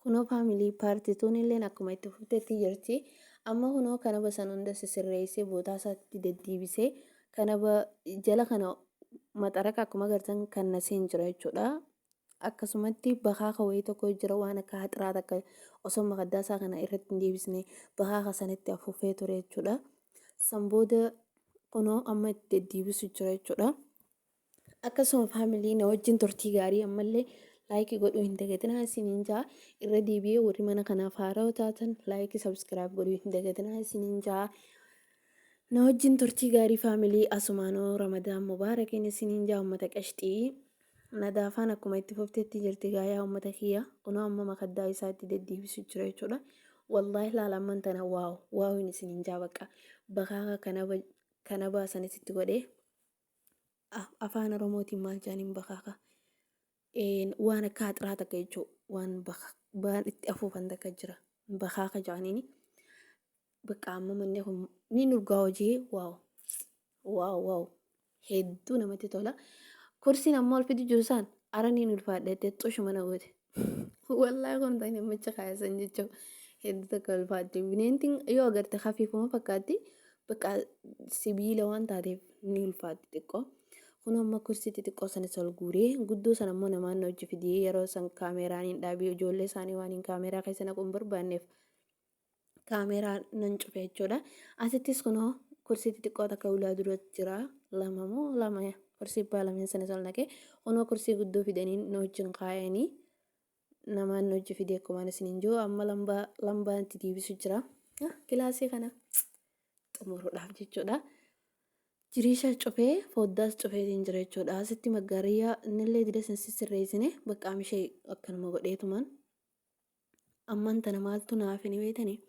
Kunoo family part twon illeen akkuma itti fuftetti jirti. Amma kunoo kanaba san hunda sisirreessee bootaa isaatti deddeebisee kanaba jala kana maxaraka akkuma agartan kan naseen jira jechuudha. Akkasumatti bakaaka wayii tokko jira, waan akka haxiraa takka osoo makaddaa isaa kana irratti hin deebisne bakaaka sanitti afuufee ture jechuudha. San booda kunoo amma itti deddeebisu jira jechuudha. Akkasuma family, na wajjin turtii gaarii. Ammallee like godhuu hin dagatinaa isiniin jaa. Irra deebi'ee warri mana kanaaf haarawaa taatan like, subscribe godhuu hin dagatinaa isiniin jaa. Na wajjin turtii gaarii family. Asumaanoo Ramadaan mubaarakiin isiniin jaa, ummata qashxii. Nadaafaan akkuma itti fufteetti jirti gaayaa, ummata kiyya. Kunoo amma makaddaa isaa itti deddeebisu jira jechuudha. Wallaahi laala, amman tana wow wowin isiniin jaa. Bakka bakaaka kana baasanis itti godhee, afaan Oromootiin maal jedhaniin, bakaaka waan akka haxiraa takka jechuudha. Waan waan itti afuufan takka jira. Bakaaka jedhaniini. Bakka amma manni kun ni nurgaa hojii. Wow wow wow, hedduu namatti tola. Kursiin ammoo ol fidu jiru isaan araniin ulfaadheettee xushu mana goote. Wallaahi kun ta'in namicha kaasan jechuun hedduu takka ulfaatti. Bineentiin yoo agarte hafiifuma fakkaatti, bakka sibiila waan taateef ni ulfaatti xiqqoo. Kun amma kursii xixiqqoo sanis ol guuree, guddoo sana immoo namaan hojii fidee yeroo san kaameeraan hin dhaabii, ijoollee isaanii waan hin kaameeraa keessa naquu hin barbaanneef kaameeraa nan cufe jechuudha. Asittis kunoo kursii xixiqqoo takka ulaa dura jira. Lama moo lama, kursii abbaa lameen sanis ol naqee, kunoo kursii guddoo fidanii na wajjin kaayanii, namaan na hojii fidee. Akkuma isiniin jiru amma lambaa lambaan itti deebisu jira. Kilaasii kana xumuruudhaaf jechuudha. Jiriisha cufee, foddaas cufeetiin jira jechuudha. Asitti maggaariyyaa innillee dida sin sirreessine, bakka ishee akkanuma godheetumaan. Amman tana maaltu naaf hin beetanii?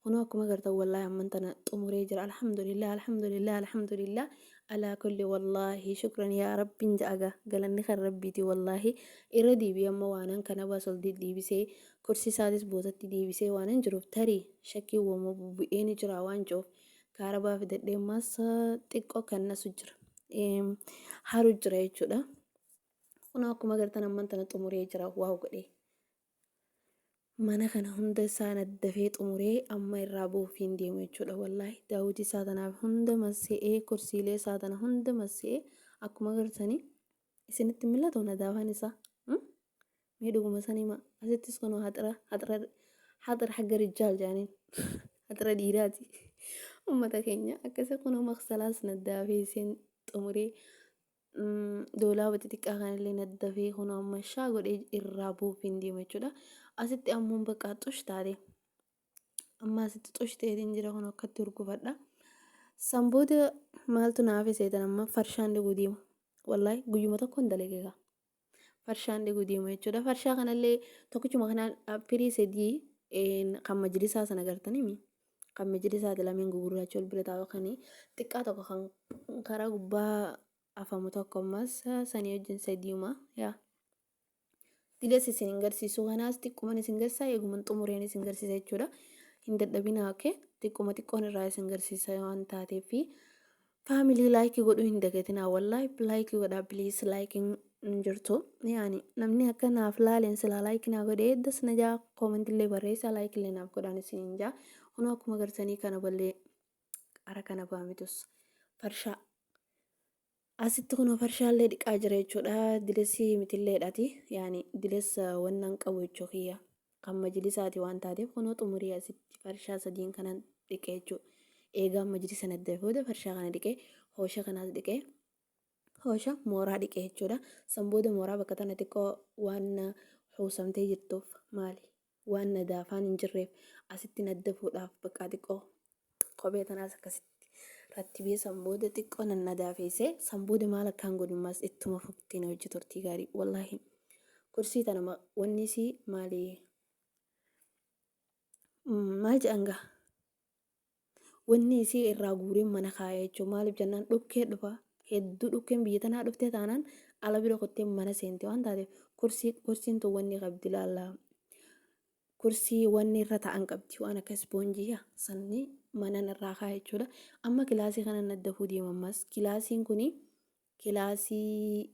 Kunoo akkuma agartan wallaahi amman tana xumuree jira. Alhamdulillah, alhamdulillah, alhamdulillah. Alaa kulli, wallaahi shukran yaa rabbiin ja'aga, galanni kan rabbiiti wallaahi. Irra deebi'ee amma waanan kana baas ol deddeebisee, kursii isaatis bootatti deebisee waanan jiruuf, tarii shakkii uumama bu'ee ni jira waan jiruuf kaarabaa fidadhee ammas xiqqoo kan nasu jira. Haru jira jechuudha. Kunoo akkuma agartan amman tana xumuree jira, wow godhee. Mana kana hunda isaa naddafee xumuree amma irraa bu'uuf hin deemu jechuudha. Wallaahi daawwitii isaa tanaaf hunda masse'ee, kursiilee isaa tana hunda masse'ee, akkuma agartanii isinitti mul'atu nadaafaan isaa. Mee dhuguma san hima. Asittis kunoo haxira haxira haxira haga rijaal jedhaniin, haxira dhiiraati. Uummata keenya akkasii kunoo maqsalaas naddaafee isheen xumuree, doolaaba xixiqqaa kanallee naddafee, kunoo amma shaa godhee irraa bu'uuf hin deemu jechuudha. Asitti ammoo bakka xush taate. Amma asitti xush ta'eetiin jira, kun akkatti urgufadha. San booda maaltu naaf seetan, amma farshaan dhuguu deema. Wallaahi guyyuma tokkoon dalagee gaa. Farshaan dhuguu deema jechuudha. Farshaa kanallee tokkichuma kanaan firii sadii kan majlisaa sana gartanii, kan majlisaati lameen gugurraacha ol bira taa'u, kan xiqqaa tokko, kan karaa gubbaa afamu tokko, ammas sanii wajjin sadiuma yaa. Dilas isin hin garsiisu, kanaas xiqquman isin garsiisa, eeguman xumureen isin garsiisa jechuudha. Hin dadhabinaa, okay? Xiqquma xiqqoon irraa isin garsiisa waan taateef. Family, like godhuu hin dagatinaa, wallaahi like godhaa please. Likeiin hin jirtu, yaani namni akka naaf laaleen silaa like naa godhee das na jaa. Commentillee barreessaa, likeillee naaf godhaan isin hin jaa. Kunoo akkuma gartanii kana ballee qara kana baamitus farshaa. Asitti kunoo farshaallee dhiqaa jira jechuudha. Dilesii mitilleedhaati. Yaani dilessa wannan qabu jechuu kiyya. Kan majlisaati waan taateef kunoo xumurii asitti farshaa sadiin kanan dhiqee jechuudha. Eegaa majlisa nadda booda farshaa kana dhiqee, hoosha kanaas dhiqee, hoosha mooraa dhiqee jechuudha. San booda mooraa bakka tana xiqqoo waan xuusamtee jirtuuf, maali, waan nadaafaan hin jirreef asitti naddafuudhaaf bakka xiqqoo kophee tanaas akkasitti rattibee, san booda xiqqoo nan nadaafeessee, san booda maal akkaan godhummaas ittuma fuftiin hojii turtii gaarii. Wallaahi kursii tana wanni isii maali, maal jedhan gaa, wanni isii irraa guureen mana kaaya jechuun. Maaliif jennaan dhukkee dhufa hedduu, dhukkeen biyya tanaa dhuftee taanaan ala bira kottee mana seente waan taateef, kursii kursiin tun wanni qabdi laallaa, kursii wanni irra ta'an qabdi, waan akka ispoonjii sanni manan irraa kaaya jechuudha. Amma kilaasii kana naddafuu deema ammas. Kilaasiin kuni kilaasii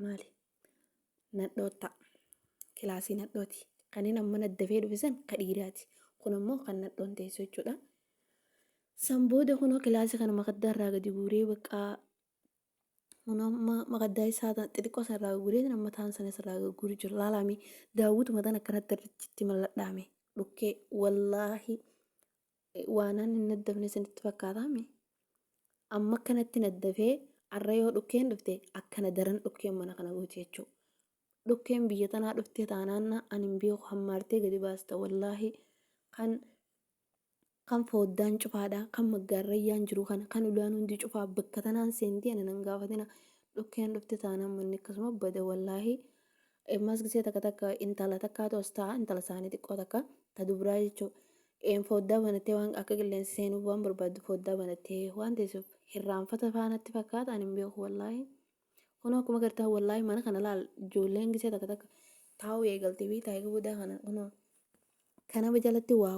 maali? Nadhoota. Kilaasii nadhooti. Kanneen amma naddafee dhufe san ka dhiiraati. Kun ammoo kan nadhoon teessu jechuudha. San booda kunoo kilaasii kana makaddaa irraa gadi guuree baqqaa kunoo amma makaddaa isaa xixiqqoo san irraa guuree amma taan sanas irraa guuruu jira. Laalaame daawwituma tan akkanatti irratti malladhaame dhukkee wallaahi waanaan hin naddafne isinitti fakkaataame. Amma akkanatti naddafee arra yoo dhukkeen dhufte akkana daran dhukkeen mana kana gooti jechuudha. Dhukkeen biyya tanaa dhuftee taanaan ani hin beeku hammaartee gadi baasta wallaahi kan kan fooddaan cufaadha kan maggaarrayyaan jiru kana kan ulaan hundi cufaa bakka tanaan seentii ani nan gaafatina dhukkeen dhufte taanaan manni akkasuma bada wallaahi. Ammas gisee takka takka intala takkaatu as ta'a intala isaanii xiqqoo takka ta dubraa jechuudha. Foddaa banattee waan akka qilleensi seenuuf waan barbaaddu foddaa banattee waan teessuuf hirraanfata faanatti fakkaata ani hin beeku wallaahi. Kunoo akkuma gartaa wallaahi mana kana laal ijoolleen gisee takka takka taa'uu eegaltee fi taa'ee boodaa kana kunoo kanaba jalatti waa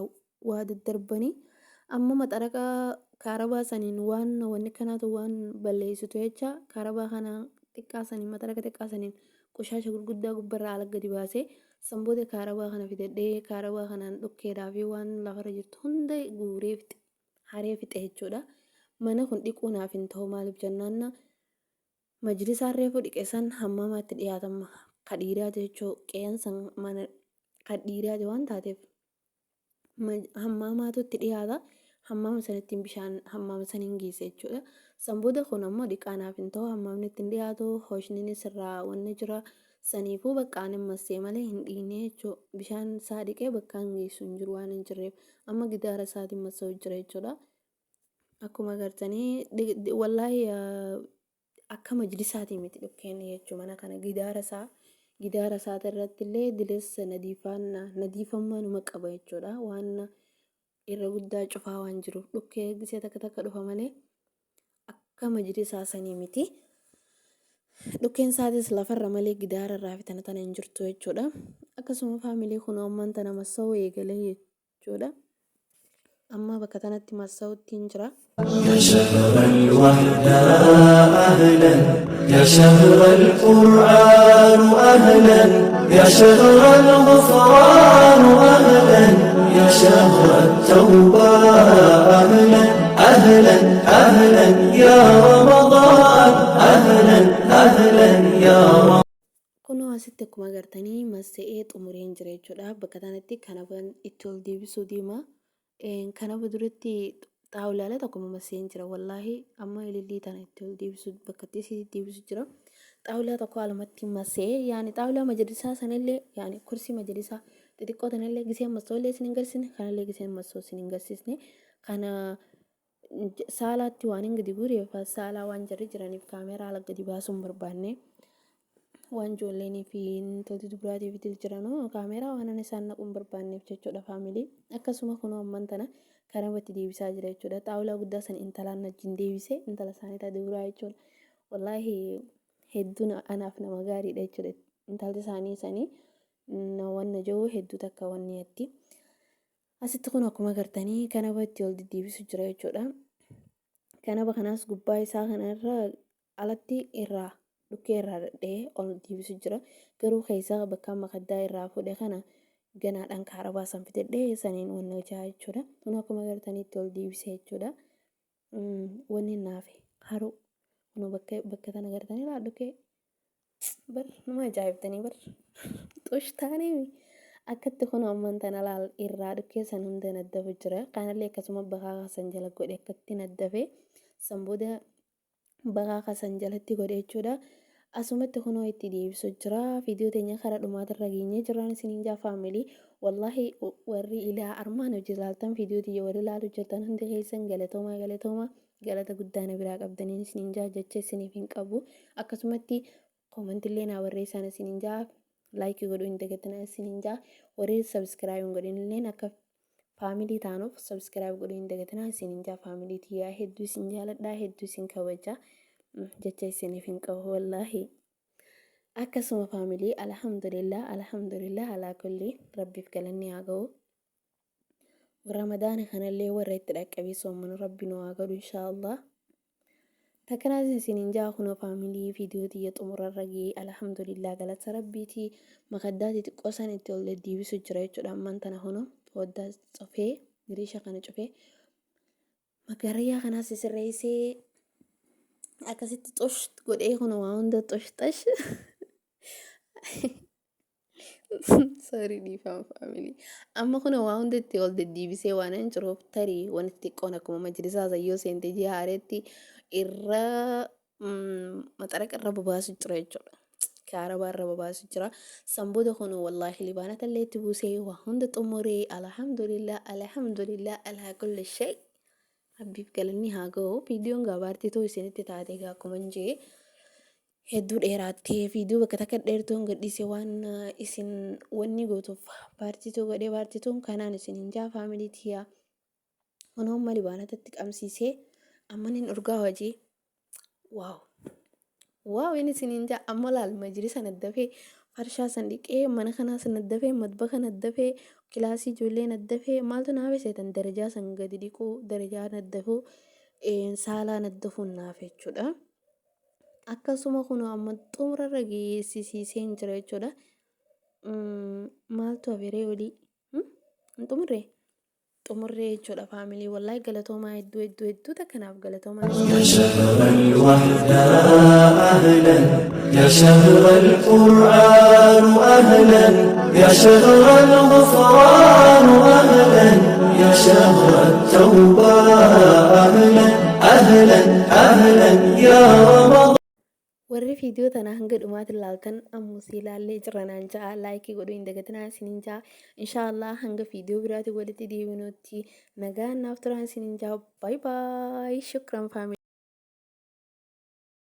waa daddarbanii amma maxaraqa kaarabaa saniin waan wanni kanaatu waan balleessitu jecha kaarabaa kana xiqqaa saniin maxaraqa xiqqaa saniin qoshaasha gurguddaa gubbarraa ala gadi baasee san booda kaarabaa kana fidadhee kaarabaa kanaan dhukkeedhaa fi waan lafarra jirtu hunda guuree fixe haree fixe jechuudha. Mana kun dhiquu naaf hin ta'u maaliif jennaan majlisaan reefu dhiqe san hammaamaatti dhiyaatama ka dhiiraati jechuu qeensa mana ka dhiiraati waan taateef hammaamaatu itti dhiyaata. Hammaama sanatti bishaan hammaama saniin geesse jechuudha. San booda kun ammoo dhiqaa naaf hin ta'u hammaamni ittiin dhiyaatu hoshninis irraa wanni jira. Saniifuu bakka ani massee malee hin dhiine jechuudha. Bishaan isaa dhiqee bakka hin geessu hin jiru waan hin jirreef. Amma gidaara isaatiin massa'u jira jechuudha. Akkuma agartanii wallaahi akka majlisaatii miti dhukkeen jechuudha mana kana gidaara isaa gidaara isaati irratti illee dileessa nadiifammaanuma qaba jechuudha. Waan irra guddaa cufaa waan jiruuf dhukkee gisee takka takka dhufa malee akka majlisaa sanii miti. Dhukkeen isaatis lafarra malee gidaara irraa fi tana tana hin jirtu jechuudha. Akkasuma faamilii kun ammaan tana massa'uu eegalee jechuudha. Amma bakka tanatti massa'utti hin jira. يا شهر الوحدة أهلا يا شهر القرآن أهلا يا شهر الغفران أهلا يا شهر التوبة أهلا أهلا أهلا يا رمضان أهلا أهلا يا رمضان. Kunoo asitti akkuma agartanii massa'ee xumureen jira jechuudha. Bakka kanatti kanaban itti ol deebisuu deema. Kanaba duratti xaawulaalee tokko massa'een jira. Wallaahi amma ilillii tana itti ol deebisuu bakka itti isii deebisu jira. Xaawulaa tokko alumatti massa'ee yaani xaawulaa majalisaa sanallee yaani kursii majalisaa xixiqqoo tanallee gisee massa'ullee isin hin garsiisne kanallee gisee massa'u isin hin garsiisne kana saalaatti waan hin gadi guureef saalaa waan jarri jiraniif kaameraa ala gadi baasuu hin barbaanne. Waan ijoolleenii fi intalti dubaraatiif itti jiranuu kaameraa waan ani isaan naquu hin barbaanneef jechuudha faamilii. Akkasuma kunoo amman tana kanabatti deebisaa jira jechuudha. Xaawulaa guddaa san intalaan wajjin deebisee intala isaanii taate duraa jechuudha. Wallaahi hedduun anaaf nama gaariidha jechuudha. Intalti isaanii sanii na wanna jiru hedduu takka wanni jetti. Asitti kun akkuma agartanii kanabatti ol deddeebisu jira jechuudha. Kanaba kanaas gubbaa isaa kanarra alatti irraa dhukkee irraa dhadhee ol deebisu jira. Garuu keessaa bakka makaddaa irraa fuudhe kana ganaadhaan kaarabaa san fidadhee saniin wanna hojjaa jechuudha. Kun akkuma agartanitti ol deebisee jechuudha. Wanni naafe haroo kun bakka bakka tana agartanii laa dhukkee bar nama ajaa'ibtanii bar xush taanee akkatti kun amman tana laal irraa dhukkee san hunda naddafu jira. Kanallee akkasuma bakaa san jala godhe akkatti naddafe san booda bakaa san jalatti godhe jechuudha. Asumatti kunoo itti deebisu jira. Viidiyoo teenya karaa dhumaatirra geenyee jiraan isiniin jaa faamilii. Wallaahi warri ilaa armaan hojii ilaaltan viidiyoo tiyya warri ilaalu jirtan hundi keessan galatoomaa galatoomaa galata guddaa na biraa qabdaniin isiniin jaa jecha isiniif hin qabu. Akkasumatti koomantillee naa barreessaan isiniin jaa laayikii godhuu hin dagatinaa isiniin jaa warri sabiskiraayib hin godhin illeen akka faamilii taanuuf sabiskiraayib godhuu hin dagatinaa isiniin jaa faamilii tiyyaa hedduu isin jaaladhaa hedduu isin kabajaa jecha isiniif hin qabu wallaahi. Akkasuma faamilii alhamdulillah alhamdulillah alaa kulli rabbiif galanni haa ga'u. Ramadaana kanallee warra itti dhaqqabee soomanu rabbi nu haa godhu inshaallah. Takkanaatiin isiniin jaa kunoo faamilii viidiyoo tiyya xumurarra ga'ee alhamdulillah galata rabbiiti makaddaa xixiqqoo san itti ol deddeebisu jira jechuudha ammaan tana kunoo foddaa cufee diriisha kana cufee magarayyaa kanaas sirreessee akkasitti xosh godhee kunoo waa hunda xosh xosh. Sorry dhiifama faamilii. Amma kun waa hunda itti ol deddeebisee waan hin jiruuf tarii wanti xiqqoon akkuma majlisaa san yoo seente ji'a haareetti irra maxaraqa irra babaasu jira jechuudha. Kaarabaa irra babaasu jira. San booda kun wallaahi libaanata illee itti buusee waa hunda xumuree alhamdulillah alhamdulillah alaa kulli shay. Rabbiif galanni haa ga'u. Viidiyoon gaabaartituu isinitti taate egaa akkuma hin jee. Hedduu dheeraattee viidiyoo bakka takka dheertuun gadhiise waan isin wanni gootuuf paartiituu godhee paartiituun kanaan isin hin jaa faamilii tiyaa kunoo amma libaanatatti qabsiisee amma nin urgaa hojii waaw waaw inni isin hin jaa amma laal majlisa naddafee farshaa san dhiqee mana kanaa san naddafee madbaka naddafee kilaasii ijoollee naddafee maaltu naaf seetan darajaa san gadi dhiquu darajaa naddafuu saalaa naddafuun naaf jechuudha. Akkasuma kunoo amma xumurarra geessisiiseen jira jechuudha. Maaltu haferee olii? Hin xumurree? Xumurree jechuudha faamilii. Wallaahi galatoomaa hedduu hedduu hedduu takkanaaf galatoomaa. يا شهر الوحدة أهلا يا شهر القرآن أهلا يا شهر الغفران أهلا يا شهر التوبة أهلا أهلا أهلا يا رمضان. Warri viidiyoo tana hanga dhumaatti ilaaltan ammusii ilaallee jirra naan ja'a laayikii godhuu hin dagatinaa isiniin ja'a inshaallah hanga viidiyoo biraatti walitti deebinutti nagaan naaf turaa isiniin ja'a baay baay shukran faamilii.